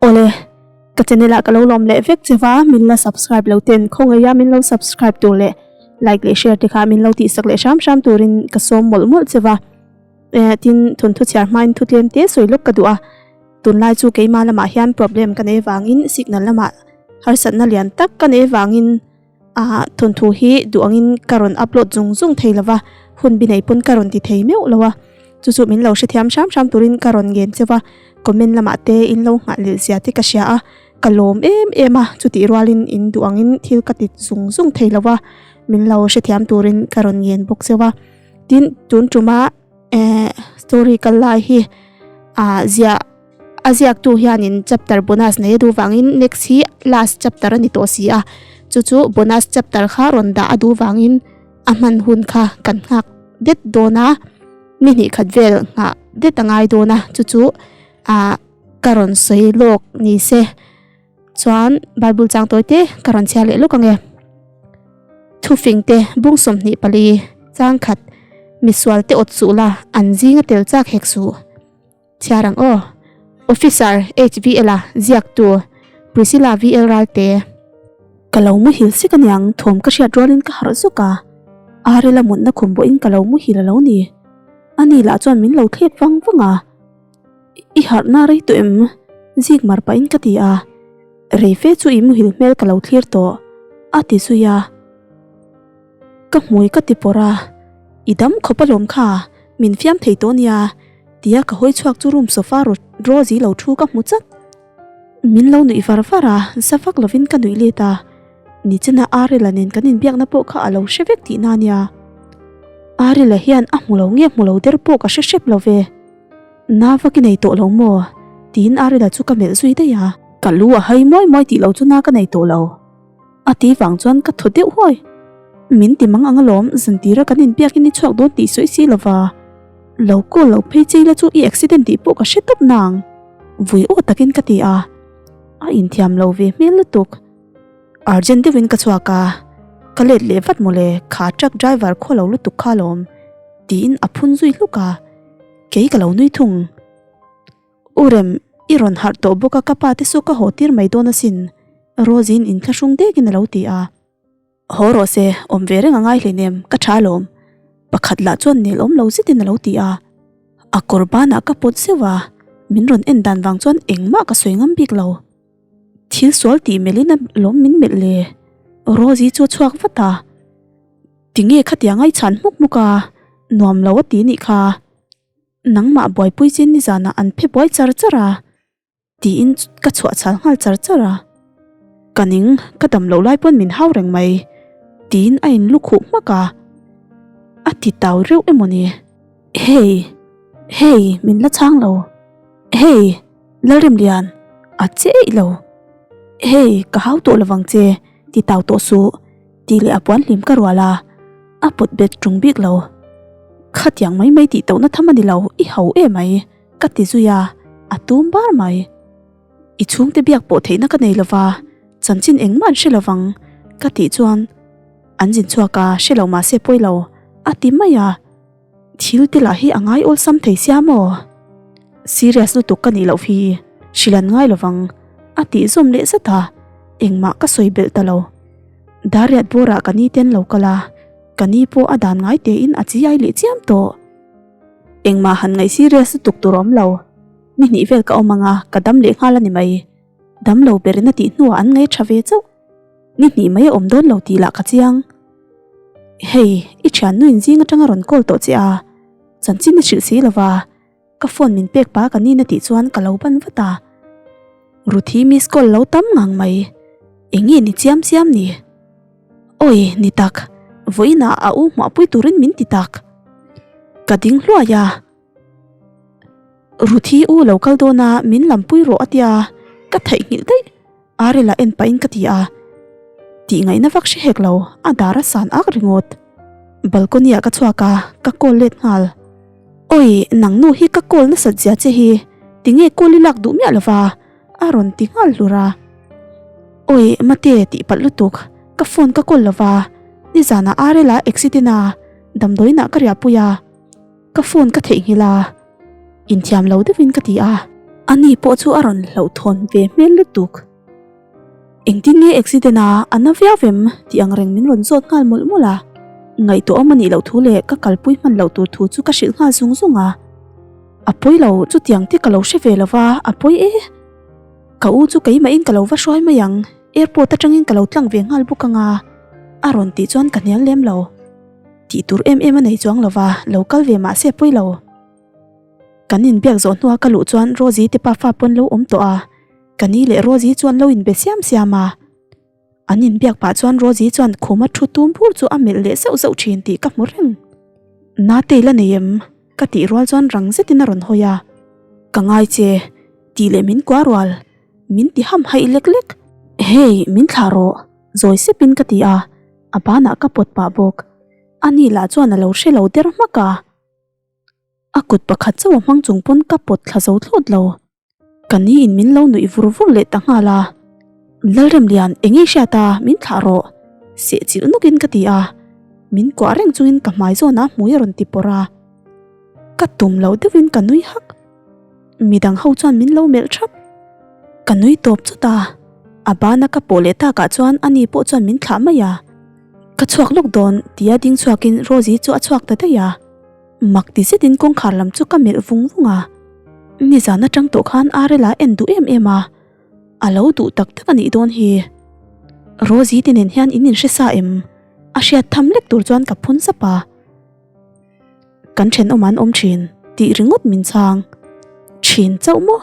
Awle, ka channel ah ka lo lawm leh vek che va, min la subscribe lo ten khawngaih a min lo subscribe tur leh like leh share te kha min lo tihsak leh hram hram turin ka sawm mawlh mawlh che va. Eh tin thawnthu chhiar hmain thu tlem te sawi lawk ka duh a, tunlai chu keimah lamah hian problem ka nei vangin signal lamah harsatna lian tak ka nei vangin Ah thawnthu hi duh angin ka rawn upload zung zung thei lova, hun bi nei pawn ka rawn ti thei meuh lo a, chu chu min lo hrethiam hram hram turin ka rawn ngen cheu a, comment lamah te in lo nghah leh zia te ka hria a, ka lawm em em a, chutih rualin in duh angin thil ka ti zung zung thei lo a, min lo hrethiam turin ka rawn ngen bawk cheu a, tin tun tuma eh story kal lai hi ah ziah. A ziaktu hianin chapter bonus nei a duh vangin next hi last chapter a ni tawh si a, chu chu bonus chapter kha rawn dah a duh vangin a hman hun kha kan nghak det dawn a, ni hnih khat vel nghah det a ngai dawn a, chu chu ah ka rawn sawi lawk ni se chuan bible chang tawi te ka rawn chhiar leh lawk ang e. Thufing te bung 24 chang khat misual te awt suh la an zinga tel chak hek suh. Chhiar ang aw. Officer HVL a ziaktu Priscilla VL Ralte. Ka lo muhil sek aniang thawm ka hriat rualin ka harh zawk a, Arel a mutna khum pawhin ka lo muhil a lo ni. Ani lah chuan min lo thlek vang vang a, I harhna rei tawh em? Zik mar pahin ka ti a, Rei fe chu i muhil hmel ka lo thlir tawh, a ti zui a. Ka hmui ka ti pawrh a, I dam khawp alawm kha, min fiam thei tawh nia, tia ka hawi chhuak chu room sofa Rosie lo thu ka hmu chat. Min lo nuih var var a, za vak lovin ka nuih let a, nichina Arela nen kan inbiakna pawh kha a lo hre vek tihna ania. Arela hian a hmu lo nge hmu lo der pawh ka hre hrep lo ve. Na vak i nei tawh lo maw? tiin Arela chu ka melh zui daih a. Ka lu a hai muai muai tih lo chu na ka nei tawh lo. A ti vang chuan ka thaw deuh huai. Min ti mang ang alawm, zantira kan inbiakin i chhuak dawn tih sawi si lova. Lo call lo phei chei la chu i accident tih pawh ka hre tawp nang. Vui aw takin ka ti a. A inthiam lo ve hmel lutuk. Urgent deuhin ka chhuak a, ka let leh vat mawle, kha truck driver khaw lo lutuk kha alawm, tiin a phun zui hluk a. Kei ka lo nui thung. U Rem, i rawn harh tawh bawk a ka pa te chu ka haw tir mai dawn asin, Rosie-in inthlahrung dekin a lo ti a. Haw rawh se, awm ve reng a ngai hleinem, ka tha alawm. Pakhat lah chuan nel awm lo zetin a lo ti a. A kawr banah ka pawt zeuh a, min rawn en dan vang chuan engmah ka sawi ngam bik lo. Thil sual tih melhin a lawm min melh le. Rosie chu a chhuak vat a. Tinge khatiang a i chhan hmuk hmuk a, nuam lo a ti nih kha. Nangmah buaipui chin nizanah an phe buai char char a, tiin ka chhuah chhal nghal char char a. Ka ning, ka dam loh lai pawn min hau reng mai, tiin a in lu khuh hmak a. A ti tau reuh emaw ni? Hey! Hey! Min la chhang lo. Hey! Lalremlian, a che eih lo. Hey! Ka hau tawh lovang che, ti tau tawh suh. Tih leh a puan hlim ka rual a, a pawt bet ṭung bik lo. Khatiang mai mai tih tauhna tham a ni lo, i ho em mai, ka ti zui a, a tum bar mai. I chhungte biak pawh theihna ka nei lova, chanchin engmah an hre lovang, ka tih chuan an zin chhuak a, hre lo mahse pawi lo, a ti mai a. Thil te lah hi a ngai awlsam thei sia maw? Serious lutuk ka nih loh hi hrilh an ngai lovang a tih zawm leh zat a, engmah ka sawi belh ta lo. Dariat bawrah ka ni ten lo kal a, ka ni pawh a dan ngai tein a chi ai leh chiam tawh. Engmah han ngaih serious lutuk tur a awm lo, ni hnih vel ka awm ang a, ka dam leh nghal a ni mai. Dam lo berin a tih hnuah an ngaih tha ve chauh. Ni hnih mai a awm dawn lo tih lah ka chiang. Hei, i thiannu in zing atanga rawn call tawh che a, chanchin i hrilh si lova, ka phone min pek pa ka nin a tih chuan ka lo ban vat a. Ruthi miss call lo tam ngang mai, eng nge ni chiam chiam ni? Awi, ni tak, vawiinah a u hmuahpui turin min ti tak. Ka ding hluai a. Ruthi u lo kal dawn a, min lampui rawh a tia, ka theihnghilh daih. Arel a en pahin ka ti a, tih ngaihna vak hre hek lo, a dar a san ak ringawt. Balcony ah ka chhuak a, ka call let nghal. Awi, nang nu hi ka call nasat zia che hi, tinge call i lak duh miah lova, a rawn ti nghal hlur a. Awi, mate tih palh lutuk, ka phone ka call lova, nizanah Arel a accident a, damdawiinah ka riahpui a. Ka phone ka theihnghilh a, inthiam lo deuhin ka ti a. Ani pawh chu a rawn hlauhthawn ve hmel lutuk. Engtin nge accident a a na viau em tih ang reng min rawn zawt nghal mawlh mawlh a. Ngaihtuah awm a nih loh thu leh ka kalpui hman loh tur thu chu ka hrilh nghal zung zung a. A pawi lo, chutiang te ka lo hre ve lo va, a pawi e. Ka u chu keimahin ka lo va hruai mai ang, airport atangin ka lo tlang ve nghal bawk ang a, a rawn tih chuan ka hnial lem lo. Tih tur em em a nei chuang lo va, lo kal ve mah se pawi lo. Kan inbiak zawh hnua ka luh chuan Rosie te pafa pawn lo awm tawh a, ka ni leh Rosie chuan lo inbe siam siam a. An inbiak pah chuan Rosie chuan khuma thu tum bur chu a melh leh zauh zauh thin tih ka hmu reng. Natei la nei em? Ka tih rual chuan rang zetin a rawn hawi a. Ka ngai che, tih leh min kua rual. Min ti ham haih lek lek. Hey, min thlah rawh, zawi sepin ka ti a, a banah ka pawt pah bawk. Ani lah chuan a lo hre lo der hmak a. A kut pakhat chauh a hmang chung pawn ka pawt thla zo thlawt lo. Ka ni in min lo nuih vur vur leh ta nghal a. Lalremlian eng nge hriat a min thlah rawh seh chilh nawk in ka ti a. Min kuah reng chungin ka hmai zawn ah hmui a rawn ti pawrh a. Ka tum lo deuh in ka nui hak. Midang ho chuan min lo melh thap. Ka nui tawp chawt a. A bana ka pawh leh takah chuan ani pawh chuan min thlah mai a. Ka chhuak lawk dawn tia ding chhuak in Rosie chu a chhuak ta daih a. Mak ti zetin kawngkhar lam chu ka melh vung vung a, nizan atang tawh khan Arel-a en duh em em a, a lo duh tak tak a nih dawn hi. Rosie te nen hian in inhre sa em? A hriat tham lek tur chuan ka phun sap a. Kan thenawm an awm thin tih ringawt min chhang thin chauh maw?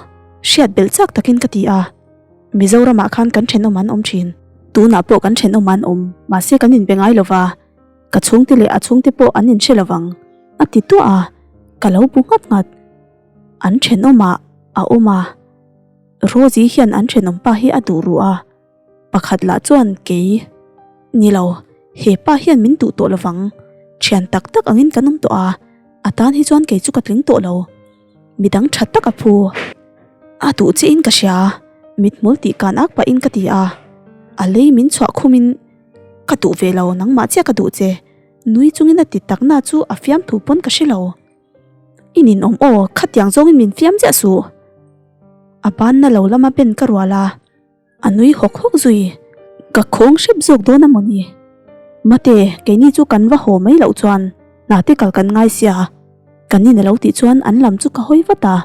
Hriat belh chak takin ka ti a, Mizoramah khan kan thenawm an awm thin. Tunah pawh kan thenawm an awm, mahse kan inbe ngai lova. Ka chhungte leh a chhungte pawh an inhre lo vang, a ti tuah a, ka lo bu nghat nghat. An thenawmah a awm a, Rosie hian an thenawm pa hi a duh ruh a, pakhat lah chuan kei ni lo, he pa hian min duh tawh lo vang, thian tak tak angin kan awm tawh a, a tan hi chuan kei chu ka tling tawh lo, midang tha tak a phu. A duh chiahin ka hria, mithmul tih kan ak pahin ka ti a, a lei min chhuah khumin. Ka duh ve lo, nangmah chiah ka duh che. Nui chungin a ti takna chu a fiam thu pawn ka hre lo. I ninawm aw, khatiang zawngin min fiam chiah suh. A banna lo lama ben ka rual a, a nui hawk hawk zui. Ka khawng hrep zawk dawn a mawni? Mate, keini chu kan va haw mai loh chuan hna te kal kan ngai sia. Kan in a lo tih chuan an lam chu ka hawi vat a.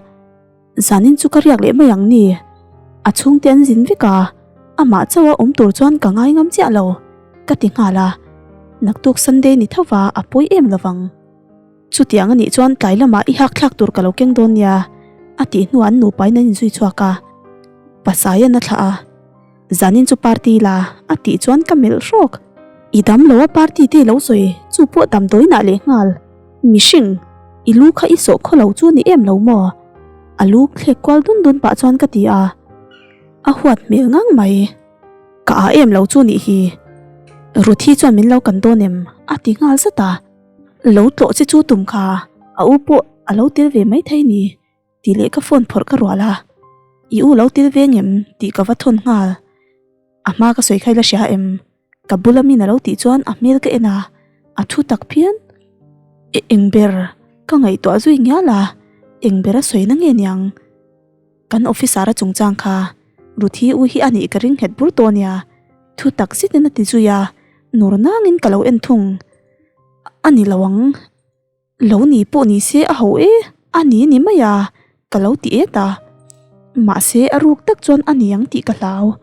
Zanin chu ka riak leh mai ang ni. A chhungte an zin vek a, amah chauha awm tur chuan ka ngai ngam chiah lo, ka ti nghal a. Naktuk Sunday ni tho va, a pawi em lovang. Chutiang a nih chuan tlai lamah i hak thlak tur ka lo keng dawn nia, a tih hnuah an nupain an inzui chhuak a. Pasaian a thlah a, Zanin chu party la, a tih chuan ka melh hrawk. I dam lo a party te i lo sawi, chu pawh damdawiinah leh nghal. Mihring, i lu kha i sawh khaw lo chu ni em lo maw? A lu thlek kual dun dun pah chuan ka ti a, a huat hmel ngang mai. Ka a em lo chu nih hi. Ruthi chuan min lo kan dawn em? a ti nghal zat a. Lo tlawh che chu tum kha, a u pawh a lo tel ve maithei ni tih leh ka phone phawrh ka rual a. I u lo tel ve ngem tih ka va thawn nghal. A hma ka sawi kha i la hria em? Ka bula min a lo tih chuan a hmel ka en a, a thu tak phian. E eng ber ka ngaihtuah zui ngial a, eng ber a sawi na nge niang? Kan officer a chungchang kha Ruthi u hi a nih ka ring nghet bur tawh nia, thu tak zetin a ti zui a, nur nangin ka lo en thung. A ni lo ang. Lo ni pawh ni se a ho e, a ni ni mai a, ka lo ti et a. Mahse a ruk tak chuan a ni ang tih ka hlau.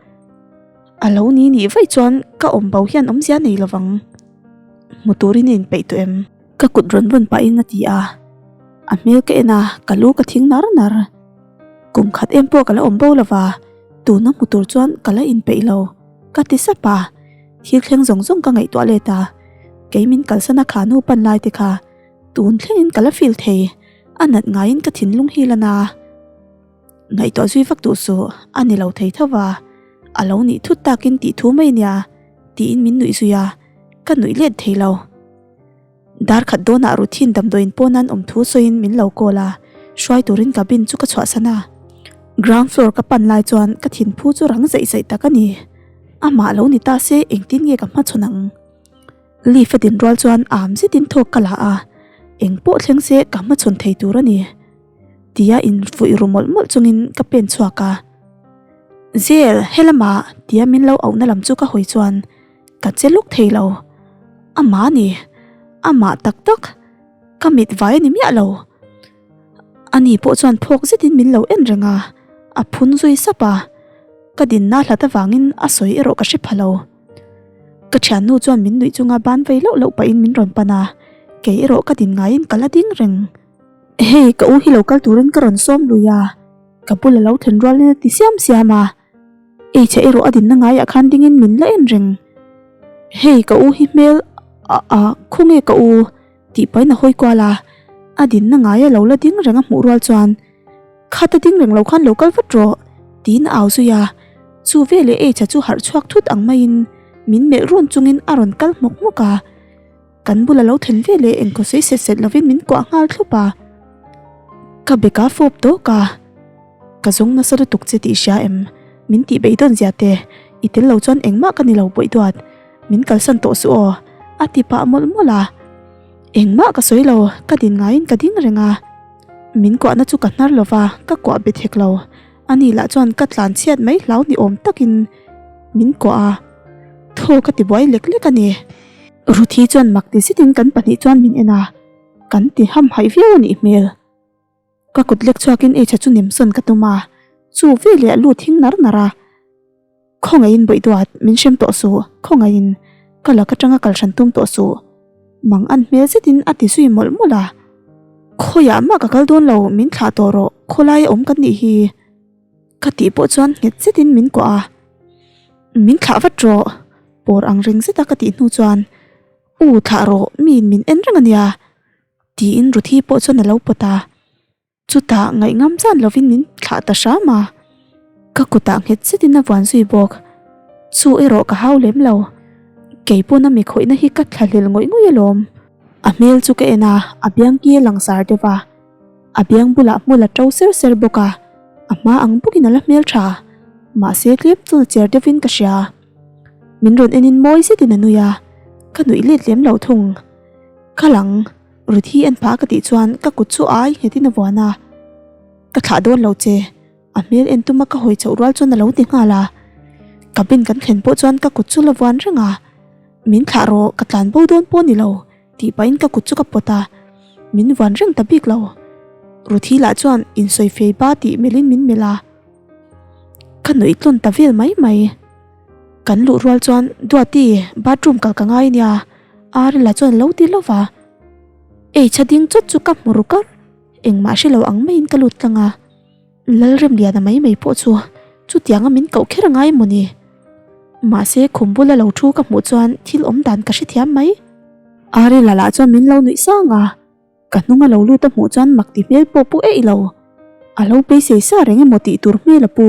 A lo ni nih vaih chuan ka awm bo hian awmzia nei lovang. Hmu turin i inpeih tawh em? Ka kut rawn vawn pahin a ti a. A hmel ka en a, ka lu ka thing nar nar. Kum khat em pawh ka la awm bo lova, tuna hmu tur chuan ka la inpeih lo, ka ti sap a. Thil thleng zawng zawng ka ngaihtuah let a, kei min kalsan a kha nu pan lai te kha tun thlengin ka la feel thei, a nat ngaiin ka thinlung hi la na. Ngaihtuah zui vak duh suh, a ni lo thei tho va, a lo nih thut takin tih thu mai nia tiin min nuih zui a, ka nuih let thei lo. Dar khat dawnah Ruthin damdawiin pawn an awm thu sawiin min lo call a, hruai turin cabin chu ka chhuahsan a. Ground floor ka pan lai chuan ka thinphu chu rang zaih zaih tak a ni. Amah lo ni ta se engtin nge ka hmachhawn ang? Lift a din rual chuan am zetin thawk ka la a, eng pawh thleng se ka hmachhawn thei tur a ni. Tia infuih ru mawlh mawlh chungin ka pen chhuak a. Zel, helamah tia min lo auhna lam chu ka hawi chuan ka che luk thei lo. Amah a ni, amah tak tak, ka mit vai a ni miah lo. Ani pawh chuan phawk zetin min lo en reng a, a phun zui sap a, ka dinna hlat avangin a sawi erawh ka hre pha lo. Ka thiannu chuan min nuih chunga ban vei loh loh pahin min rawn pan a, kei erawh ka din ngaiin ka la ding reng. Hei, ka u hi lo kal turin ka rawn sawm lui a, ka bul a lo thlen rualin a ti siam siam a, eichhe erawh a dinna ngaiah khan dingin min la en reng. Hei, ka u hi hmel a a khawnge ka u? Tih pahin a hawi kual a, a dinna ngaia lo la ding reng a hmuh rual chuan, Khata ding reng lo khan lo kal vat rawh, tiin a au zui a. Chu veleh H-a chu harh chhuak thut ang maiin min melh run chungin a rawn kal hmawk hmawk a. Kan bula lo thlen veleh engkaw sawi set set lovin min kuah nghal thlup a. Ka beka fawp tawk a, Ka zawng nasa lutuk che tih hria em? Min tih beidawn zia te, i tel lo chuan engmah ka ni lo bawih duat. Min kalsan tawh suh aw, a ti pah mawlh mawlh a. Engmah ka sawi lo, ka din ngaiin ka ding reng a. Min kuahna chu ka hnar lo va, ka kuah bet hek lo. Ani lah chuan ka tlan chhiat mai hlau ni awm takin min kuah a. Thaw ka ti buai lek lek a ni. Ruthi chuan mak ti zetin kan pahnih chuan min en a, kan ti hamhaih viau a nih hmel. Ka kut lek chhuakin eichhe chu nemsawn ka tum a, chu veleh a lut hing nar nar a. Khawngaihin bawih duat, min hrem tawh suh, khawngaihin ka lak atanga kal hran tum tawh suh. Mang an hmel zetin a ti zui mawlh mawlh a. Khawiah mah ka kal dawn lo, min thlah tawh rawh, khawlaia awm kan nih hi. Ka tih pawh chuan nghet zetin min kuah a. Min thlah vat rawh, pawr ang reng zeta ka tih hnu chuan, U thlah rawh, miin min en reng a nia. Tiin Ruthi pawh chuan a lo pawt a, chutah ngaihngam zan lovin min thlah ta hram a, ka kutah nghet zetin a vuan zui bawk. Chu erawh ka hau lem lo, kei pawn a mi khawihna hi ka thlahlel ngawih ngawih alawm. A hmel chu ka en a, a biang ki a langsar deuh a, a biang bulah hmul a to ser ser bawk a, a hma ang bawkin a la hmel tha, mahse tlem chuan a cher deuhin ka hria. Min rawn enin mawi zetin a nui a, ka nuih let lem lo thung. Ka lang, Ruthi en phah ka tih chuan ka kut chu ai nghetin a vuan a, Ka thlah dawn lo che, a hmel en tuma ka hawi chhoh rual chuan a lo ti nghal a. Cabin kan thlen pawh chuan ka kut chu la vuan reng a, Min thlah rawh, ka tlan bo dawn pawh ni lo, tih pahin ka kut chu ka pawt a, min vuan reng ta bik lo. Ruthi lah chuan insawi fei ba tih melhin min melh a, ka nuih tlawn ta vel mai mai. Kan luh rual chuan Duati, bathroom kal ka ngai nia, Arila chuan lo ti lo va. Eichha ding chawt chu ka hmu ru kar, engmah hre lo ang maiin ka lut tlang a. Lalremliana mai mai pawh chu chutianga min koh kher angai emaw ni? Mahse khum bula lo thu ka hmuh chuan thil awm dan ka hrethiam mai. Arila lah chuan min lo nuih sang a. Ka hnung a lo lut a hmuh chuan mak ti hmel pawh pu eih lo. A lo beisei sa reng emaw tih tur hmel a pu.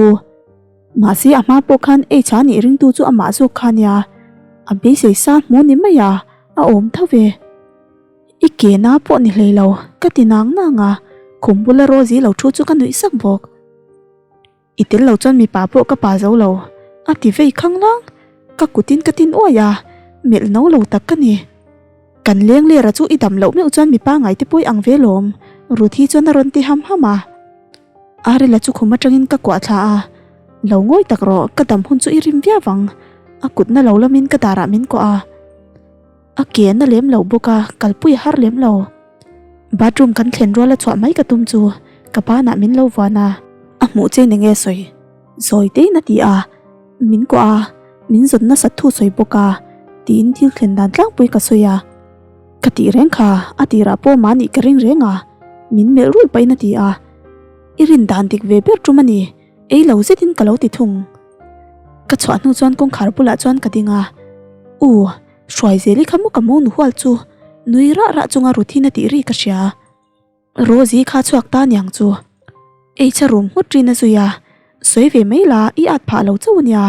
Mahse a hma pawh khan H-a nih ringtu chu amah zawk kha nia. A beisei sa hmu ni mai a, a awm tho ve. I ke na pawh ni hlei lo, ka ti nang nang a, khum bula Rosie lo thu chu ka nuih sak bawk. I tel lo chuan mipa pawh ka pa zo lo, a ti vei khang lang. Ka kutin ka tin uai a, melh no lo tak ka ni. Kan leng lera chu i dam loh meuh chuan mipa ngai te pawh i ang ve lawm, Ruthi chuan a rawn ti ham ham a. Arela chu khum atangin ka kuah thla a, Lo ngawi tak rawh, ka dam hun chu i rim viau ang, a kutna lo lamin ka darah min kuah a. A ke a na lem lo bawk a, kalpui a har lem lo. Bathroom kan thlen rual a chhuah mai ka tum chu ka banah min lo vuan a. A hmuh che ni nge sawi zawi tein a ti a, min kuah a, min zawn nasat thu sawi bawk a tiin thil thlen dan tlangpui ka sawi a. Ka tih reng kha a tirah pawh mahni ka ring reng a, min melh rulh pahin a ti a. I rin dan dik ve ber tum a ni, ei lo zetin ka lo ti thung. Ka chhuah hnu chuan kawngkhar bulah chuan ka ding a, U. Hruai zel i kha maw ka mawng nu hual chu nui rah rah chunga Ruthin a tih ri ka hria. Rosie kha chhuak ta niang chu. Eichha rum nghut rin a zui a, sawi ve mai la i at phah lo chauh ania,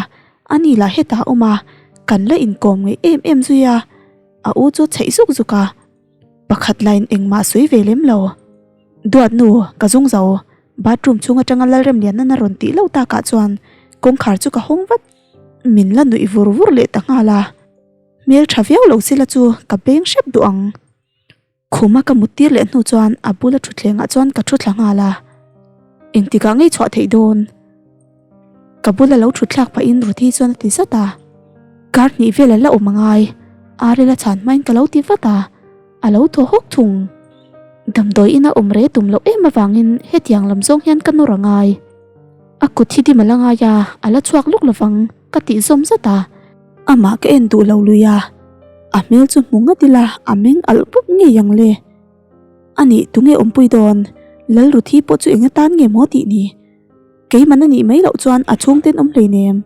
ani lah hetah a awm a, kan la inkawm ngaih em em zui a, a u chu chheih zuk zuk a. Pakhat lain engmah sawi ve lem lo. Duat nu, ka zung zo, bathroom chhung atanga Lalremlianna rawn tih loh takah chuan kawngkhar chu ka hawng vat. Min la nuih vur vur leh ta nghal a, hmel tha viau lo sila chu ka beng hrep duh ang. Khuma ka mut tir leh hnu chuan a bula thutthlengah chuan ka thu thla nghal a. Engtikah ngei chhuah theih dawn? Ka bula lo thut thlak pahin Ruthi chuan a ti zat a. Kar hnih vel a la awm angai, Arel a chhan hmain ka lo ti vat a, a lo thaw hawk thung. Damdawi ina awm re tum loh em avangin hetiang lam zawng hian ka nawr angai. A kut hi dim a la ngai a, a la chhuak lawk lovang ka tih zawm zat a. Amah ka en duh lo lui a, a hmel chu hmu ngat ila a meng alh pup ngei ang le. A nih tunge awmpui dawn? Lalruthi pawh chu eng atan nge maw tih ni? Keiman a nih mai loh chuan a chhungten awm hleinem.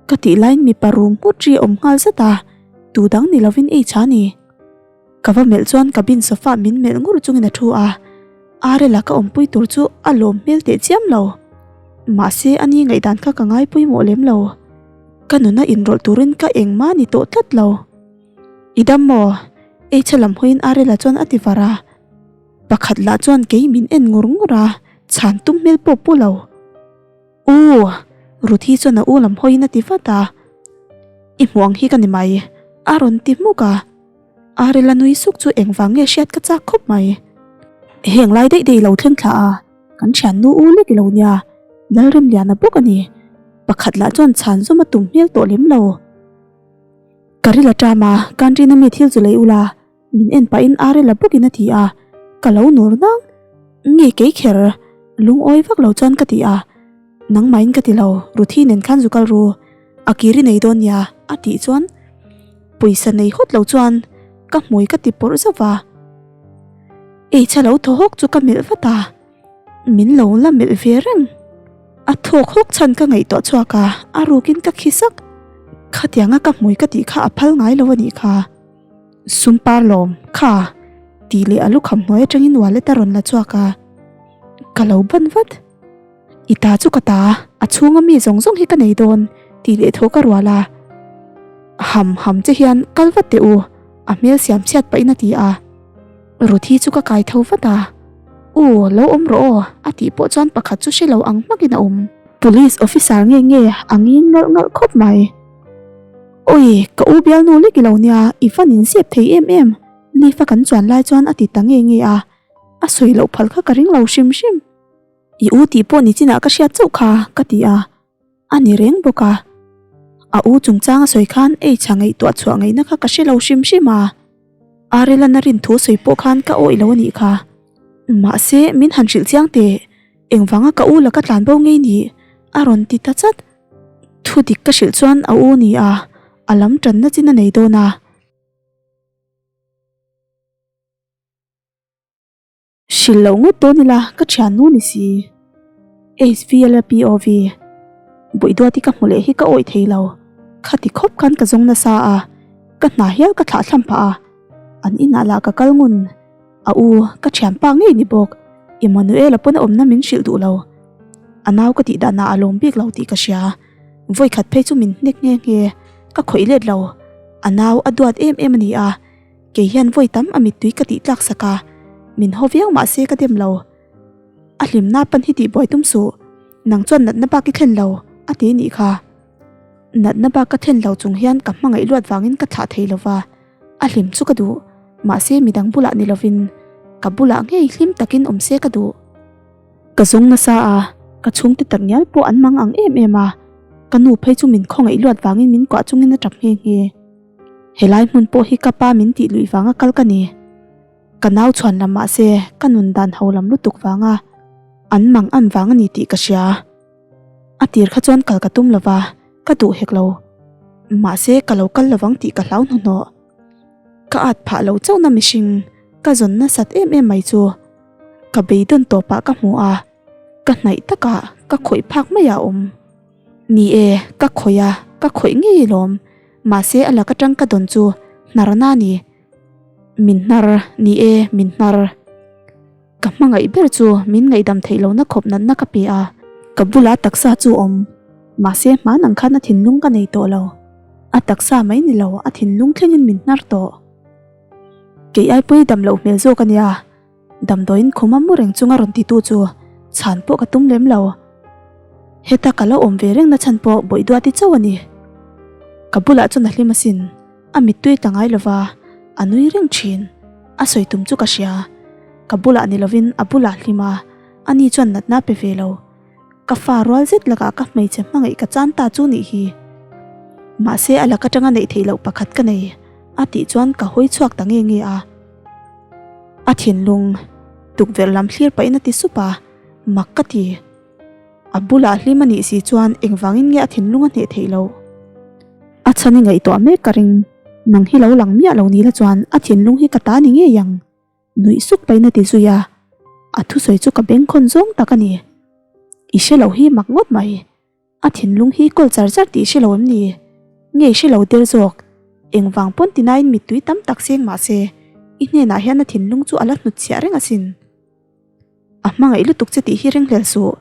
Ka tih laiin mipa rum nghut ri a awm nghal zat a, tu dang ni lovin ei tha ni. Ka va melh chuan cabin sofa min melh ngur chungin a thu a, Arela ka awmpui tur chu a lawm hmel teh chiam lo. Mahse a ni ngaihdan kha ka ngai pawimawh lem lo. Ka nuna inrawlh turin ka engmah ni tawh tlat lo. I dam maw? Eichha lam hawiin Arela chuan a ti var a. Pakhat lah chuan kei min en ngur ngur a, chhan tum hmel pawh pu lo. U! Ruthi chuan a u lam hawiin a ti vat a. I hmuh ang hi ka ni mai, a rawn ti hmuk a. Arela nui suk chu engvang nge hriat ka chak khawp mai. Heng lai daih daih lo thleng thla a, kan thiannu u lek i lo nia, Lalremliana bawk a ni. Pakhat lah chuan chhan zawm a tum hmel tawh lem lo. Ka ril a ṭam a, Kanrina mi thil chu lei ula, Min en pahin Arela bawkin a ti a, ka lo nur nang. Nge kei kher, lungawi vak lo chuan ka ti a. Nangmahin ka ti lo, Ruthi nen khan zu kal ru, a kir i nei dawn nia, a tih chuan pawisa nei hawt lo chuan ka hmui ka ti pawrh zauh va. Eichha lo thaw hawk chu ka melh vat a, min lo la melh ve reng. A thawk hawk chhan ka ngaihtuah chhuak a, a rukin ka khi sak. Khatianga ka hmui ka tih kha a phal ngai lo a nih kha. Sum par lawm, kha! tih leh a lukham hnuai atangin wallet a rawn la chhuak a, ka lo ban vat. I ta chu ka ta, a chhunga mi zawng zawng hi ka nei dawn, tih leh thaw ka rual a. Ham ham che hian kal vat teh u, a hmel siam chhiat pahin a ti a. Ruthi chu ka kai tho vat a, U, lo awm rawh aw, a tih pawh chuan pakhat chu hre lo ang hmakin a awm. Police officer nge nge a nging ngalh ngalh khawp mai. Awi, ka u bialnu lek i lo nia, i fan in zep thei em em, lift a kan chuan lai chuan a ti ta nge nge a, a sawi loh phal kha ka ring lo hrim hrim. I u tih pawh ni chinah ka hriat chauh kha, ka ti a, a ni reng bawk a. A u chungchang a sawi khan ei chha ngaihtuah chhuah ngaihna kha ka hre lo hrim hrim a, Arelana rin thu sawi pawh khan ka awih lo a nih kha. Mahse, min han hrilh chiang teh, engvanga ka u laka tlan bo ngei ni? a rawn ti ta chat. Thu dik ka hrilh chuan a u ni a, a lam tanna chin a nei dawn a. Hrilh loh ngawt dawn ila ka thiannu ni si. HVLPOV Buihduati ka hmu leh hi ka awih thei lo. Khati khawp khan ka zawng nasa a, ka hna hial ka thlah thlam phah a. An inah lah ka kal ngun. A u, ka thianpa ngei ni bawk. Emmanuel-a pawn a awmna min hrilh duh lo. A nau ka tih danah a lawm bik lo tih ka hria. Vawikhat phei chu min hnek nghe nghe, ka khawih let lo. A nau a duat em em a ni a, kei hian vawi tam a mittui ka tih tlak sak a, min haw viau mah se ka dem lo. A hlimna pan hi tih buai tum suh, nang chuan natna bak i thlen lo, a ti nih kha. Natna bak ka thlen lo chung hian ka hmangaih luat vangin ka thlah thei lo va. A hlim chu ka duh, mahse midang bulah ni lovin ka bulah ngei hlim takin awm se ka duh. Ka zawng nasa a, ka chhungte tak ngial pawh an mang ang em em a, ka nu phei chu min khawngaih luat vangin min kuah chungin a tap nghe nghe. Helai hmun pawh hi ka pa min tih luih vanga kal ka ni. Ka nau chhuan lam mahse ka nun dan ho lam lutuk vanga an mang an vang a ni tih ka hria. A tir kha chuan kal ka tum lova, ka duh hek lo. Mahse ka lo kal lovang tih ka hlau hnuhnawh. Ka at phah lo chauhna mihring ka zawn nasat em em mai chu ka beidawn tawpah ka hmu a, ka hnaih takah ka khawih phak mai a awm. Ni e, ka khawih a, ka khawih ngei alawm. Mahse a lak atang ka dawn chu hnarna a ni. Min hnar, ni e, min hnar. Ka hmangaih ber chu min ngaihdam theih lohna khawp natna ka pe a. Ka bula taksa chu awm. Mahse hman ang khan a thinlung ka nei tawh lo. A taksa mai ni lo, a thinlung thlengin min hnar tawh. Kei ai pawh i dam loh hmel zawk a nia. Damdawiin khum a mu reng chunga rawn titu chu chhan pawh ka tum lem lo. Heta ka lo awm ve reng na chhan pawh Bawihduati chauh a ni. Ka bulah chuan a hlim asin. A mittui ta ngai lova, a nui reng thin. A sawi tum chu ka hria. Ka bulah ni lovin a bulah hlim a. Ani chuan natna pe ve lo. Ka fa rual zet lakah ka hmeichhe hmangaih ka chan ta chu nih hi. Mahse a lak atanga neih theih loh pakhat ka nei a tih chuan ka hawi chhuak ta nge nge a. A thinlung tukverh lam thlir pahin a ti sup a, mak ka ti. A bulah hlim a nih si chuan engvangin nge a thinlung a hneh theih loh? A chhan i ngaihtuah mek ka ring, nang hi lo lang miah lo ni la chuan a thinlung hi ka ta ni ngei ang. Nuih suk pahin a ti zui a, a thusawi chu ka bengkhawn zawng tak a ni. I hre lo hi mak ngawt mai. A thinlung hi kawl char char tih hre lo em ni? Nge i hre lo der zawk? Engvang pawn tinain mittui tam tak seng mah se, i hnenah hian a thinlung chu a la hnutchhiah reng asin. A hmangaih lutuk che tih hi ringhlel suh.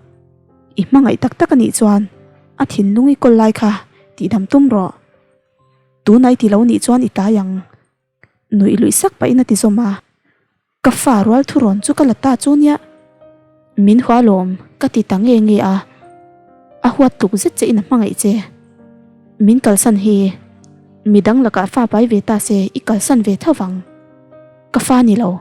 I hmangaih tak tak a nih chuan a thinlung i kawl lai kha tihdam tum rawh. Tunah i ti lo nih chuan i tai ang. Nuih luih sak pahin a ti zawm a. Ka fa rual thurawn chu ka la ta chu nia. Min hua lawm ka ti ta nge nge a. A huat tluk zet che in a hmangaih che. Min kalsan hi midang lakah fa pai ve ta se i kalsan ve tho vang. Ka fa ni lo.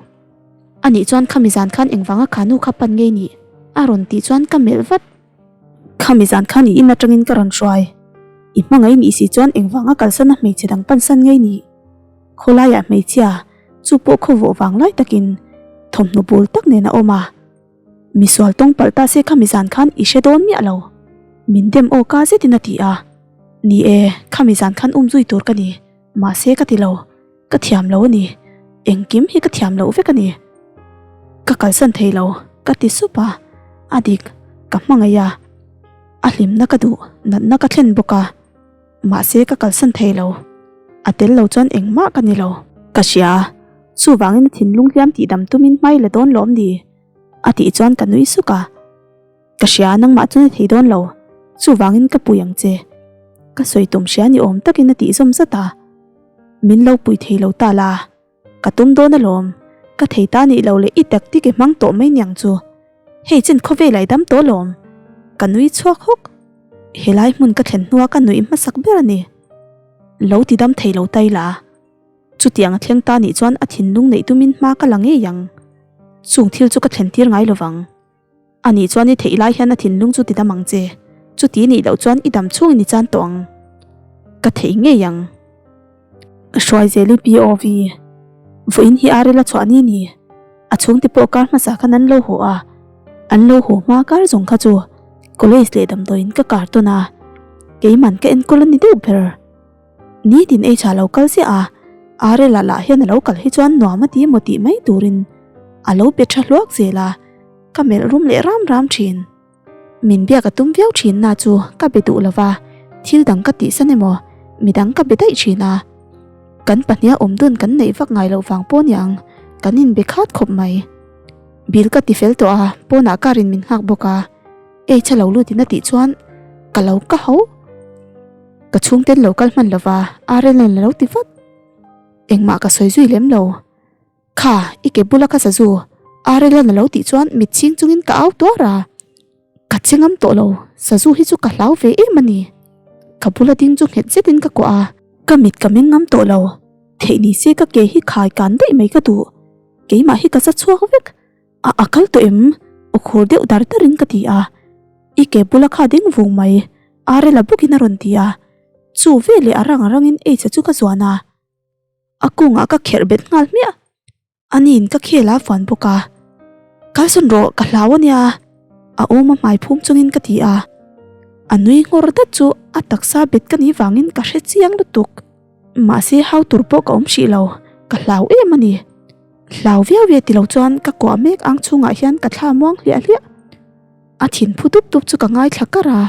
Anih chuan khami zan khan engvanga kha nu kha pan ngei nih? A rawn tih chuan ka melh vat. Khami zan khan i in atangin ka rawn hruai. I hmangaih nih si chuan engvanga kalsan a hmeichhe dang pansan ngei nih? Khawlaiah hmeichhia chu pawh khaw vawh vang lai takin thawmhnaw bul tak nen a awm a. Misual tawng palh ta se khami zan khan i hre dawn miah lo. Min dem aw ka zetin a ti a. Ni e, khami zan khan umzui tur ka ni. Mahse ka ti lo. Ka thiam lo a ni, engkim hi ka thiam loh vek a ni. Ka kalsan thei lo, ka ti sup a, a dik, ka hmangaih a, a hlimna ka duh, natna ka thlen bawk a, mahse ka kalsan thei lo, a tel lo chuan engmah ka ni lo. Ka hria, chuvangin a thinlung hliam tihdam tumin hmai la dawn lawm ni? A tih chuan ka nui suk a. Ka hria, nangmah chuan i thei dawn lo, chuvangin ka pui ang che. Ka sawi tum hria ni awm takin a tih zawm zat a. Min lo pui thei lo ta la, ka tum dawn alawm, ka thei ta nih lo leh i tactic i hmang tawh mai niang chu. Hei chen khawvel a i dam tawh alawm. Ka nui chhuak hawk. Helai hmun ka thlen hnua ka nuih hmasak ber a ni. Lo ti dam thei lo ta ila. Chutiang a thleng ta nih chuan a thinlung neih tumin hma ka la ngei ang. Chung thil chu ka thlen tir ngai lovang. Ani chuan i theih lai hian a thinlung chu ti dam ang che, chuti nih loh chuan i dam chhungin i chan tawh ang. Ka theih ngei ang. Hruaizeli POV Vawiin hi Arel a chhuah ni ni. A chhungte pawh kar hmasa khan an lo haw a, an lo haw hma kar zawng kha chu college leh damdawiin ka kar tawn a, keiman ka enkawl a ni deuh ber. Nitin ei tha lo kal ziah a, Arel-a lah hian a lo kal hi chuan nuam a ti emaw tih mai turin a lo pe tha hluak zel a, ka melh rum leh ram ram thin. Min biak a tum viau thin na chu ka be duh lova, thil dang ka tihsan emaw midang ka be daih thin a. Kan pahniha awm dun kan neih vak ngai loh vang pawh niang kan inbe khat khawp mai. Bill ka ti fel tawh a, pawnah car in min nghak bawk a, ei tha lo lutin a tih chuan ka lo ka ho. Ka chhungten lo kal hman lova Arelen a lo ti vat. Engmah ka sawi zui lem lo. Kha, i ke bula ka sazu Arelen a lo tih chuan mit chhing chungin ka au tuar a. Ka che ngam tawh lo, sazu hi chu ka hlau ve em a ni. Ka bula ding chu nghet zetin ka kuah a. Ka mit ka meng ngam tawh lo, theih ni se ka ke hi khai kan daih mai ka duh. Keimah hi ka za chhuak vek. A a kal tawh em? Aw khur deuh dar darin ka ti a. I ke bula kha ding vung mai, Arela bawkin a rawn ti a. Chu veleh a rang a rangin H-a chu ka zuan a. A kungah ka kherh bet nghal hmiah. Aniin ka khel a fuan bawk a. Kalsawn rawh, ka hlau a nia, a awm a hmai phum chungin ka ti a. A nui nghawr dat chu a taksa bet ka nih vangin ka hre chiang lutuk. Mahse hau tur pawh ka awm hrih lo, ka hlau em a ni. Hlau viau ve ti lo chuan ka kuah mek ang chhungah hian ka thla muang hliah hliah. A thin phu dup dup chu ka ngaithla kar a,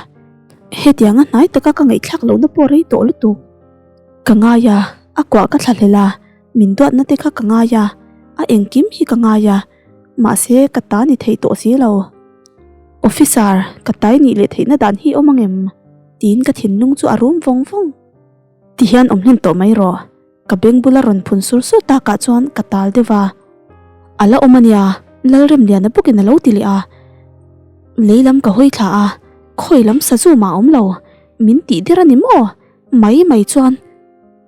hetianga hnai taka ka ngaihthlak lohna pawh rei tawh lutuk. Ka ngai a, a kuah ka thlahlel a, min duatna te kha ka ngai a, a engkim hi ka ngai a, mahse ka ta ni thei tawh si lo. Officer, ka tai nih leh theihna dan hi awm angem? Tiin ka thinlung chu a rum vawng vawng. Tihian awm hlen tawh mai rawh. Ka beng bula rawn phun sur sur takah chuan ka tal deuh a. A la awm a nia, Lalremliana bawkin a lo ti leh a. Lei lam ka hawi thla a, khawi lam sazu mah a awm lo, min tih der a ni maw? Mai mai chuan,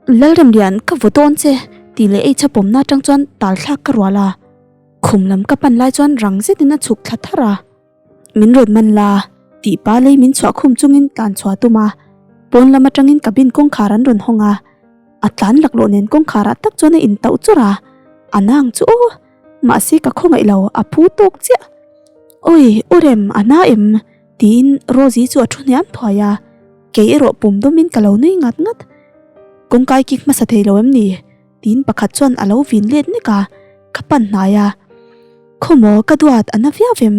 Lalremlian ka vaw dawn che tih leh ei chapawmna atang chuan tal thlak ka rual a. Khum lam ka pan lai chuan rang zetin a chhuk thla tharh a. Min rawn man la, tih pa lei min chhuah khum chungin tlan chhuah tum a, pawn lam atangin cabin kawngkhar an rawn hawng a, a tlan laklawh nen kawngkharah tak chuan a intauh chawrh a, a nang chu aw, mahse ka khawngaih lo, a phu tawk chiah. Awi, u Rem, a na em? tiin Rosie chu a thu hniam thuai a, kei erawh pum dawmin ka lo nui ngat ngat. Kawngkai kik hmasa thei lo em ni? Tiin pakhat chuan a lo vin let nek a, ka pan hnai a. Khawmaw ka duat a na viau em?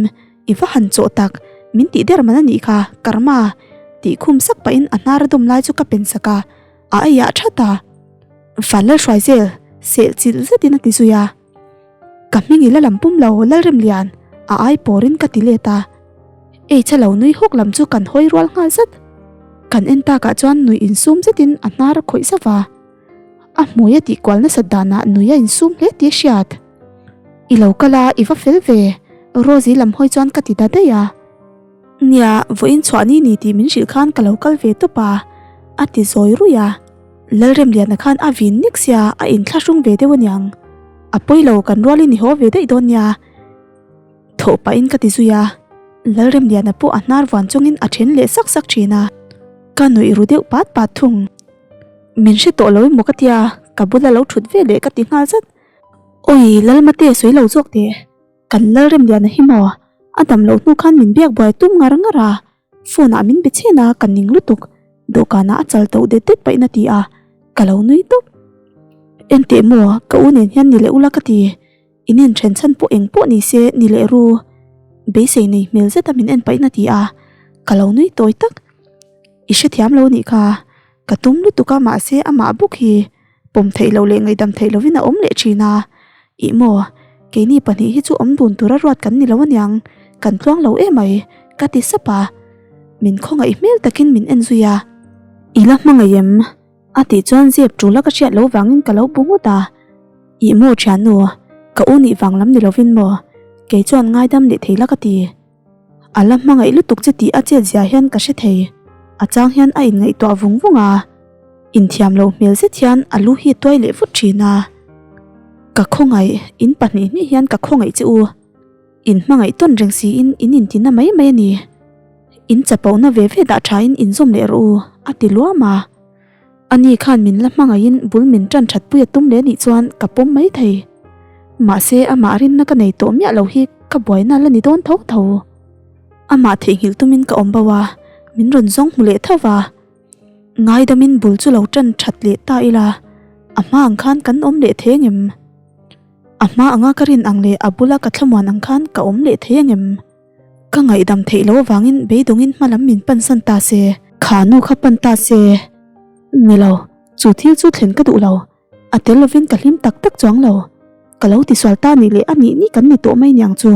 I va han chawh tak, min tih der man a nih kha, Karma! Tih khum sak pahin a hnar a dawm lai chu ka pen sak a, a eiah that a. Van Lalhruai zel, seh chilh zetin a ti zui a. Ka hming i la lam pum lo Lalremlian, a ai pawrin ka ti let a. Eicha lo nui hawk lam chu kan hawi rual nghal zat. Kan en takah chuan nuih insum zetin a hnar a khawih zauh a. A hmui a tih kual nasat danah nui a insum hle tih a hriat. I lo kal a, i va fel ve, Rosie lam hawi chuan ka ti ta daih a. Nia, vawiin chhuah ni ni tih min hrilh khan ka lo kal ve tawp a, a ti zawi ruih a. Lalremliana khan a vin nek sia, a inthlahrung ve deuh aniang. A pawi lo, kan rualin i haw ve daih dawn nia. Thawh pahin ka ti zui a, Lalremliana pawh a hnar vuan chungin a then leh sak sak thin a, ka nuih ru deuh pat pat thung. Min hre tawh lo emaw ka tia, ka bula lo thut ve leh ka ti nghal zat. Awi, Lalmate sawi lo zawk teh, kan Lalremliana hi maw? A dam loh hnu khan min biak buai tum ngar ngar a, phone ah min be chhen a, ka ning lutuk. Dawhkanah a chal tauh det det paih na ti a, ka lo nui tawp. Enteh maw, ka u nen hian ni leh ula ka ti. In inthen chhan pawh eng pawh ni se ni leh ru. Beisei nei hmel zeta min en paih na ti a, ka lo nui tawi tak. I hrethiam lo nih kha, ka tum lutuk a mahse amah bawk hi pawm theih loh leh ngaihdam theih lovin a awm leh thin a. Ih maw, keini pahnih hi chu awm dun tura ruat kan ni lo aniang, kan tluang lo emai, ka ti sap a. Min khawngaih hmel takin min en zui a. I la hmangaih em? A tih chuan zep tul a ka hriat loh vangin ka lo bu nghut a, Ih maw thiannu, ka u nih vang lam ni lovin maw, kei chuan ngaidam leh thei la ka ti. A la hmangaih lutuk che tih a chet zia hian ka hre thei, a chang hian a inngaihtuah vung vung a, inthiam loh hmel zet hian a lu hi tuai leh vut thin a. Ka khawngaih, in pahnih hnih hian ka khawngaih che u. In hmangaih tawn reng siin in intina mai mai a ni. In chapona ve ve dah thain inzawm leh rawh u, a ti luam a. Ani khan min la hmangaihin bul min tan that pui a tum leh nih chuan ka pawm mai thei. Mahse amah rinna ka nei tawh miah lo hi ka buaina la ni dawn tho tho. Amah theihnghilh tumin ka awm bo a, min rawn zawng hmu leh tho va. Ngaidamin bul chu lo tan that leh ta ila, a hma ang khan kan awm leh thei angem? A hma anga ka rin ang leh a bula ka thlamuan ang khan ka awm leh thei angem? Ka ngaihdam theih loh avangin beidawngin hma lam min pansan ta se. Kha nu kha pan ta se. Ni lo, chu thil chu thlen ka duh lo. A tel lovin ka hlim tak tak chuang lo. Ka lo tisual ta nih leh a nih nih kan ni tawh mai niang chu.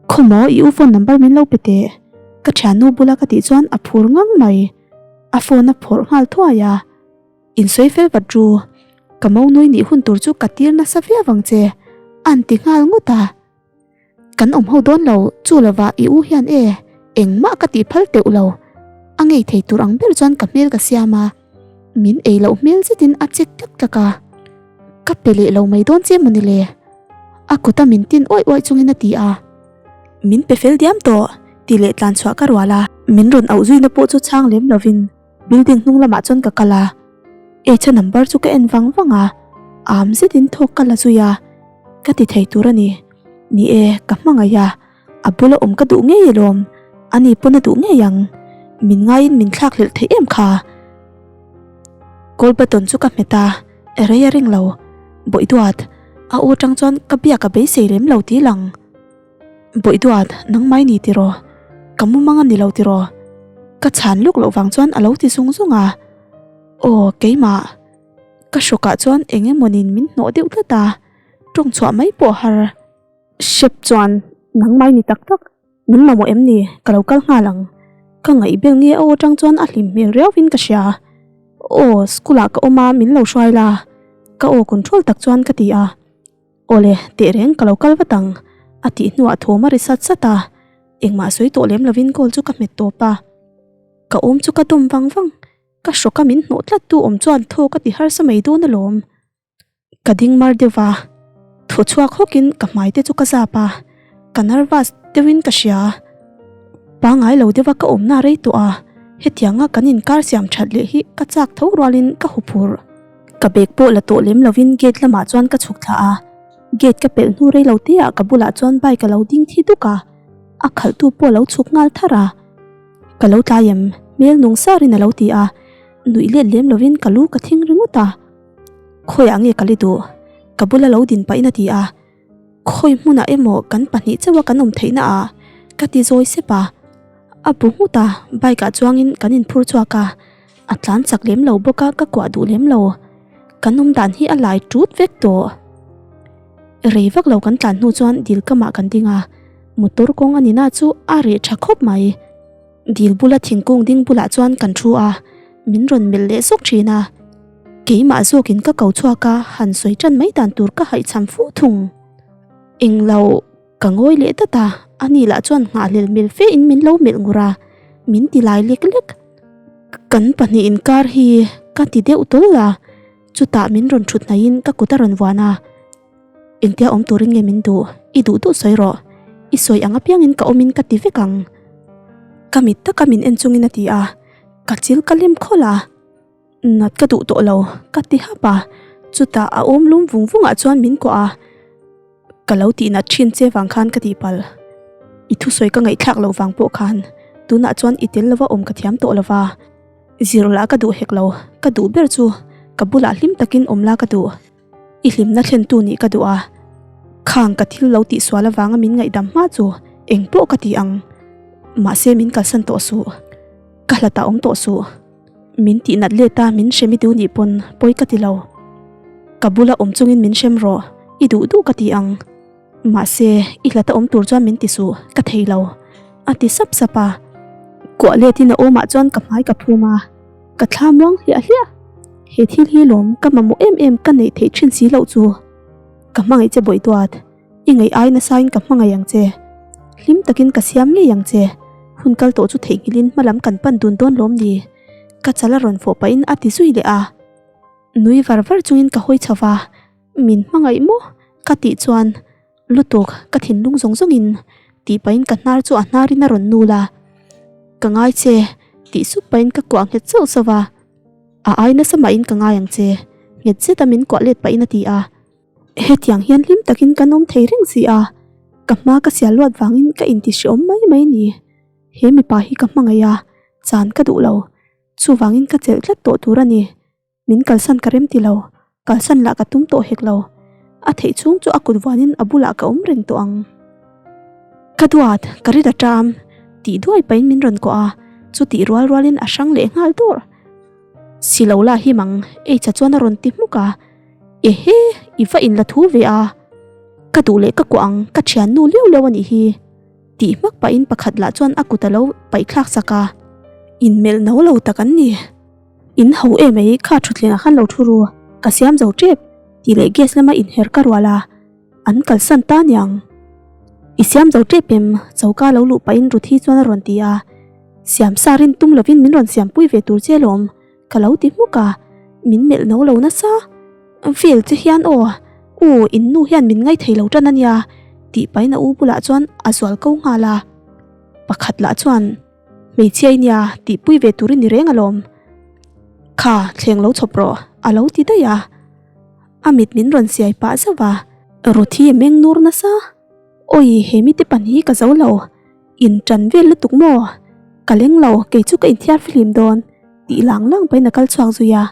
Khawmaw i u phone number min lo pe teh. Ka thiannu bula ka tih chuan a phur ngang mai. A phone a phawrh nghal thuai a. Insawi fel vat ru, ka maunui nih hun tur chu ka tir nasa viau ang che, a'n ti nghal ngawt a. Kan awm ho dawn lo, chu lovah i u hian e, engmah ka tih phal teuh lo. A ngei thei tur ang ber chuan ka hmel ka siam a, min ei loh hmel zetin a chek tlak tlak a. Ka pe leh lo mai dawn che mawni le? A kuta min tin uaih uaih chungin a ti a. Min pe fel diam tawh, tih leh tlan chhuah ka rual a. Min rawn auh zuina pawh chu chhang lem lovin Building hnung lamah chuan ka kal a, H-a number chu ka en vang vang a, am zetin thawk ka la zui a, ka ti thei tur a ni. Ni e, ka hmangaih a, a bula awm ka duh ngei alawm, ani pawn a duh ngei ang, min ngaiin min thlak hlelh theih em kha. Call button chu ka hmet a, rei a ring lo, bawih duat, a aw tang chuan ka biak a beisei lem lo tih lang. Bawih duat, nangmai ni tiraw? Ka mumang a ni lo tiraw? Ka chhan luk loh vang chuan a lo ti zung zung a. Aw, keimah. Ka hrawkah chuan eng emawnin min hnawh deuh tlat a, tawng chhuah mai pawh har. Hrep chuan, nangmai ni tak tak, min mamawh em ni? Ka lo kal nghal ang. Ka ngaih bel nge aw atang chuan a hlim hmel riauin ka hria. Aw, school ah ka awm a, min lo hruai la. Ka aw control tak chuan ka ti a. Awle, tehreng ka lo kal vat ang, a tih hnuah thawm a ri sat sat a, engmah sawi tawh lem lovin call chu ka hmet tawp a. Ka awm chu ka dawm vang vang, ka hrawk a min hnawh tlat tu awm chuan thaw ka ti harsa mai dawn alawm. Ka ding mar deuh va, thaw chhuak hawkin ka hmai te chu ka zap a, ka nervous deuhin ka hria. Pangai lo deuha ka awmna rei tawh a, hetianga kan inkar siam that leh hi ka chak tho rualin ka huphurh. Ka bag pawh la tawh lem lovin gate lamah chuan ka chhuk thla a, gate ka pelh hnu rei lo te ah ka bulah chuan bike a lo ding thi duk a, a khalhtu pawh a lo chhuk nghal tharh a. Ka lo tlai em? Hmel nung sarin a lo ti a, nuih let lem lovin ka lu ka thing ringawt a. Khawiah nge ka li duh? Ka bula lo din pahin a ti a. Khawi hmunah emaw kan pahnih chauha kan awm theihna ah ka ti zawi sep a, a bu nghut a, bike ah chuangin kan inphur chhuak a, a tlan chak lem lo bawk a ka kuah duh lem lo, kan awm dan hi a lai tut vek tawh. Rei vak lo kan tlan hnu chuan dil kamah kan ding a, motor kawng a ni na chu a reh tha khawp mai. Dil bula thingkung ding bulah chuan kan thu a, min rawn melh leh zawk thin a. Keimah zawkin ka ko chhuak a, han sawi tan mai dan tur ka haihchham fu thung. Englo ka ngawi leh dat a, ani lah chuan nghahhlel mel fe in min lo melh ngur a, min ti lai lek lek. Kan pahnih inkar hi ka ti deuh tawl a, chutah min rawn thut hnaihin ka kut a rawn vuan a. Engtia awm turin nge min duh? I duh duh sawi rawh. I sawi ang apiangin ka awmin ka ti vek ang. Ka mit taka min en chungin a ti a, ka chil ka lem khawlh a. Nat ka duh tawh lo, ka ti hap a. Chutah a awm lum vung vungah chuan min kuah a. Ka lo tih nat thin che vang khan ka tihpalh. I thusawi ka ngaihthlak loh vang pawh khan tunah chuan i tel lova awm ka thiam tawh lova. Zir lah ka duh hek lo, ka duh ber chu ka bulah hlim takin awm la ka duh. I hlimna thlentu nih ka duh a, khang ka thil lo tihsual avanga min ngaihdam hma chu eng pawh ka ti ang. Mahse min kalsan tawh suh, ka hlatah awm tawh suh. Min tihnat let a min hrem i duh nih pawn pawi ka ti lo. Ka bula awm chungin min hrem rawh, i duh duh ka ti ang. Mahse i hlata awm tur chuan min ti suh, ka thei lo, a ti sap sap a. Kuah letin a awmah chuan ka hmai ka phum a. Ka thla muang hliah hliah. He thil hi lawm ka mamawh em em ka neih theih thin si loh chu. Ka hmangaih che bawih duat, i ngaih ai nasain ka hmangaih ang che. Hlim takin ka siam ngei ang che. Hun kal tawh chu theihnghilhin hmalam kan pan dun dawn lawm ni? Ka chal a rawn fawh pahin a ti zui leh a. Nui var var chungin ka hawi chho va, min hmangaih maw? Ka tih chuan Lutuk, ka thinlung zawng zawngin tih pahin ka hnar chu a hnarin a rawn nul a, Ka ngai che tih sup pahin ka kuah nghet zauh zauh a, A ai nasa mahin ka ngai ang che nghet zeta min kuah let pahin a ti a. Hetiang hian hlim takin kan awm thei reng si a, ka hma ka sial luat vangin ka inti hreawm mai mai ni. He mipa hi ka hmangaih a, chan ka duh lo, chuvangin ka chelh tlat tawh tur a ni. Min kalsan ka rem ti lo, kalsan lah ka tum tawh hek lo. A theih chhung chu a kut vuanin a bulah ka awm reng tawh ang. Ka duat, ka rit a ṭam, tih duai pahin min rawn kawh a, chutih rual rualin a hrang leh nghal dawr. Si lo la him ang, H-a chuan a rawn ti hmuk a. Ehe, i va inla thu ve a. Ka duh leh ka kuah ang, ka ṭhiannu liau liau a nih hi. Tih hmak pahin pakhat lah chuan a kut a lo paihthlak sak a. Inmelh no lo tak an ni. In ho em mai kha thutthlengah khan lo thu ru, ka siam zo tep tih leh gas lama inher ka rual a, an kalsan ta niang. I siam zo tep em? Choka lo luh pahin Ruthi chuan a rawn ti a, siam sa rin tum lovin min rawn siampui ve tur che alawm ka lo ti hmuk a, min melh no lo nasa. Vel che hian aw, u in nu hian min ngaithei lo tan ania tih pahin a u bulah chuan a zual ko nghal a, pakhat lah chuan. Hmeichhia i nia, tihpui ve tur i ni reng alawm. Kha, thleng lo chhawp rawh, a lo ti daih a. A mit min rawn siai pah zauh a. Ruthi a meng nur nasa. Awi, he mite pan hi ka zo lo. In tan vel lutuk maw? Ka leng lo, kei chu ka inthiar fihlim dawn, tih lang lang pahin a kal chhuak zui a.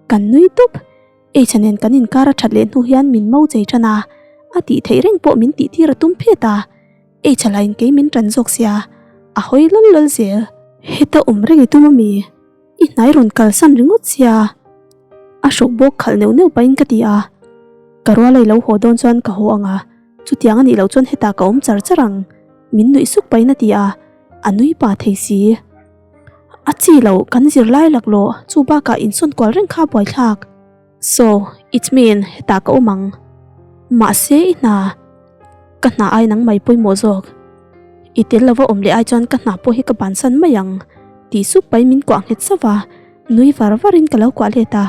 Kan nui tup. Eichha nen kan inkar a that leh hnu hian min mo chei tan a, a tih theih reng pawh min tih tir a tum phet a. Ei chhalaiin kei min ṭan zawk sia, a hawi lawl lawl zel. Heta awm reng i tum ami? I hnai rawn kalsan ringawt sia. A hruk bawk khalh neuh neuh pahin ka ti a. Ka ruala i lo haw dawn chuan ka haw ang a, chutiang a nih loh chuan hetah ka awm char char ang, min nuih suk pahin a ti a, a nui pa thei si. A chi lo, kan zirlai laklawh, chu bakah insawn kual reng kha a buaithlak. So, it mean hetah ka awm ang. Mahse i hna, ka hna ai nang mai pawimawh zawk. I tel lova awm leh ai chuan ka hna pawh hi ka bansan mai ang, tih sup pahin min kuah nghet sauh a, nui var varin ka lo kuah let a.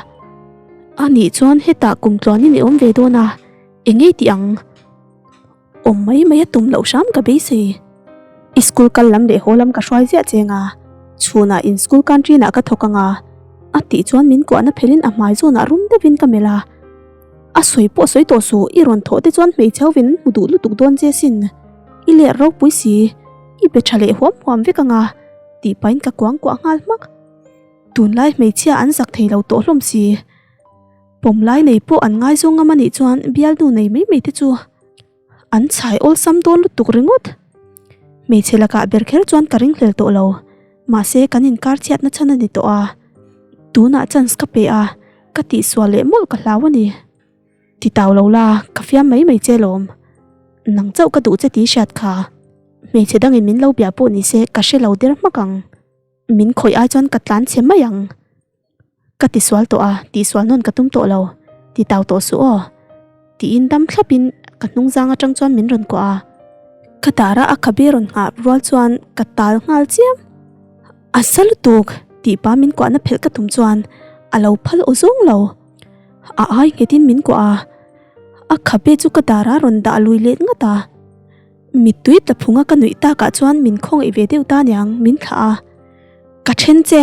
Anih chuan hetah kum tluanin i awm ve dawn a, eng ngei tih ang? Awm mai mai a tum loh hram ka beisei. I school kal lam leh haw lam ka hruai ziah cheng a, chhunah in school canteen ah ka thawk ang a, a tih chuan min kuahna phelhin a hmai zawnah rum deuhin ka melh a. A sawi pawh sawi tawh suh, i rawn thawh te chuan hmeichhe hovin an hmu duh lutuk dawn che sin. I ler ropui si, i be tha leh huam huam vek ang a, tih pahin ka kuang kuah nghal hmak. Tunlai hmeichhia an zak thei lo tawh hlawm si. Pawmlai nei pawh an ngaizawng ngam a nih chuan bialnu nei mai mai te chu an chhai awlsam dawn lutuk ringawt. Hmeichhe lakah ber kher chuan ka ringhlel tawh lo. Mahse kan inkar chhiatna chhan a ni tawh a. Tunah chance ka pe a, ka tihsual leh mawlh ka hlau a ni. Ti tau lo la, ka fiam mai mai che lawm. Nang chauh ka duh che tih hriat kha. Hmeichhe dangin min lo bia pawh ni se ka hre lo der hmak ang. Min khawih ai chuan ka tlan chhe mai ang. Ka tisual tawh a, tihsual nawn ka tum tawh lo, ti tau tawh suh aw. Tiin dam thlapin ka hnung zang atang chuan min rawn kuah a. Ka dara a khabe rawn nghah rual chuan ka tal nghal chiam. A sa lutuk tih pa min kuahna phelh ka tum chuan a lo phal aw zawng lo. A ai nghetin min kuah a, a khabe chu ka dara rawn dah lui let ngat a. Mittui tla phunga ka nuih takah chuan min khawngaih ve deuh ta niang min thlah a. Ka then che!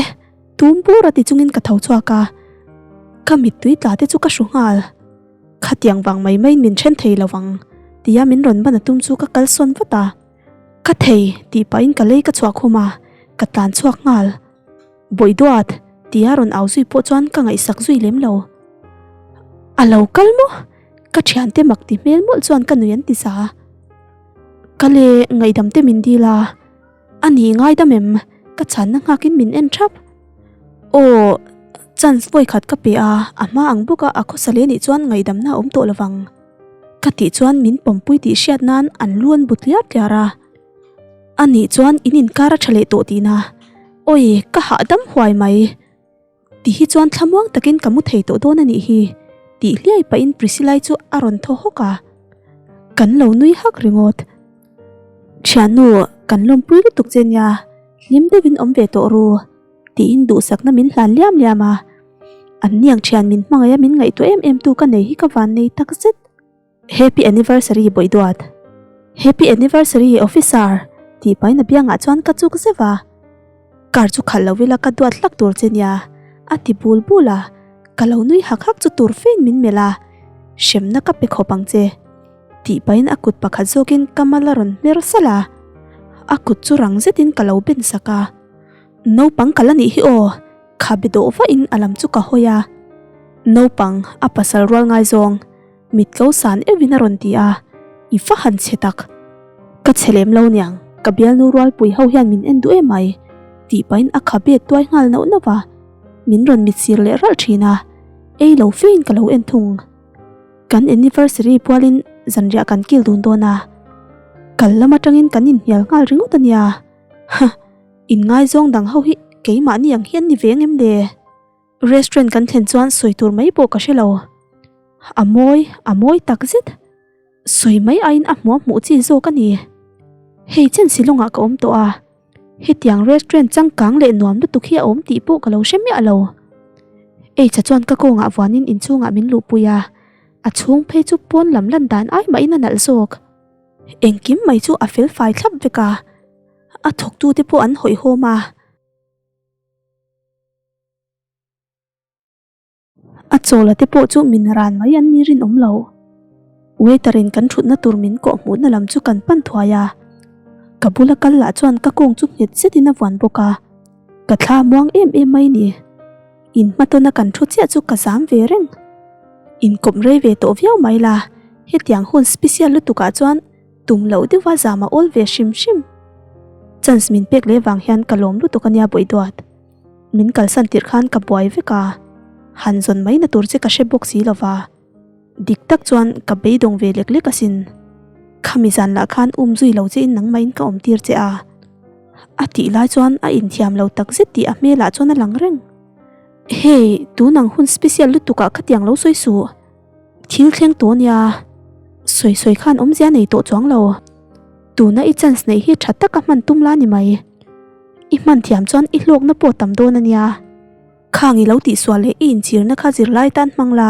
Tum bur a ti chungin ka tho chhuak a, ka mittui tla te chu ka hru nghal. Khatiang vang mai maiin min then thei lo vang tia min rawn ban a tum chu ka kalsawn vat a. Ka thei tih pahin ka lei ka chhuah khum a, ka tlan chhuak nghal. Bawihduat tia rawn au zui pawh chuan ka ngaihsak zui lem lo. A lo kal maw? Ka thiante mak ti hmel mawlh chuan ka nui an ti za. Ka le ngaihdam te min dil a. A ni ngaidam em? Ka chhanna nghakin min en thap. Aw, chance vawi khat ka pe a, a hma ang bawk a, a khawsa leh nih chuan ngaihdamna a awm tawh lovang. Ka tih chuan min pawmpui tih hriat nan an lu an bu tliar tliar a. A nih chuan in inkar a tha leh tawh tihna. Awi, ka hahdam huai mai. Ti hi chuan thlamuang takin ka mu thei tawh dawn a nih hi, tih hliai pahin Priscilla-i chu a rawn thaw hawk a. Kan lo nui hak ringawt. Thiannu, kan lawmpui lutuk che nia, hlim deuhin awm ve tawh ru, tiin duhsakna min hlan liam liam a. An niang thian min hmangaih a min ngaihtuah em em tu ka nei hi ka van nei tak zet. Happy Anniversary Bawihduat Happy Anniversary Officer tih pahin a biangah chuan ka chuk zeuh a, car chu khalh lo ila ka duat hlak tur che nia a ti bul bul a, ka lo nui hak hak chu tur fein min melh a, hremna ka pe khawp ang che tih pahin a kut pakhat zawkin ka mal a rawn hmer salh a, a kut chu rang zetin ka lo ben sak a, naupang ka la nih hi aw kha be dawh vahin a lam chu ka hawi a, naupang a pasal rual ngaizawng. Mit ko san euhin a rawn ti a, I va han chhe tak. Ka chhe lem lo niang, ka bialnu rualpui ho hian min en duh em mai, tih pahin a khabe tuai nghal nauh nauh a, min rawn mit sir leh ralh thin a, ei lo fein ka lo en thung. Kan anniversary pualin zanriah kan kil dun dawn a, kal lam atangin kan inhnial nghal ringawt a nia, huh, inngaizawng dang ho hi keimahni ang hi an ni ve ang em le? Restaurant kan thlen chuan sawi tur mai pawh ka hre lo. A mawi, a mawi tak zet. Sawi mai aiin a hmuh a hmuh chi zawk a ni. Hei chen Shillong ah ka awm tawh a, hetiang restaurant changkang leh nuam lutuk hi a awm tih pawh ka lo hre miah lo. Eicha chuan ka kawngah vuanin inchhungah min luhpui a, a chhung phei chu pawn lam lan dan ai mahin a nalh zawk. Engkim mai chu a fel fai thlap vek a, a thawktute pawh an hawihhawm a. A chawla te pawh chu min ran mai an ni rinawm lo. Waiter in kan thutna tur min kawh hmuhna lam chu kan pan thuai a. Ka bula kal lah chuan ka kawng chu nghet zetin a vuan bawk a. Ka thla muang em em mai ni. In hmatawna kan thu chiah chu ka zam ve reng. Inkawp rei ve tawh viau mai la, hetiang hun special lutukah chuan Tum loh deuha zam a awl ve hrim hrim. Chance min pek leh vang hian ka lawm lutuk ania Bawihduat. Min kalsan tirh khan ka buai vek a, han zawn mai na tur che ka hre bawk si lova. Dik tak chuan ka beidawng ve lek lek asin. Khami zan lah khan um zui lo che in nangmahin ka awm tir che a. A tih lai chuan a inthiam lo tak zet tih a hmelah chuan a lang reng. Hey, tunang hun special lutuk ah khatiang lo sawi suh. Thil thleng tawh nia, sawi sawi khan awmzia nei tawh chuang lo. Tuna i chance neih hi tha taka hman tum la ni mai. I hman thiam chuan i hlawkna pawh tam dawn a nia. Khang i lo tihsual leh i inchhirna kha zirlai tan hmang la.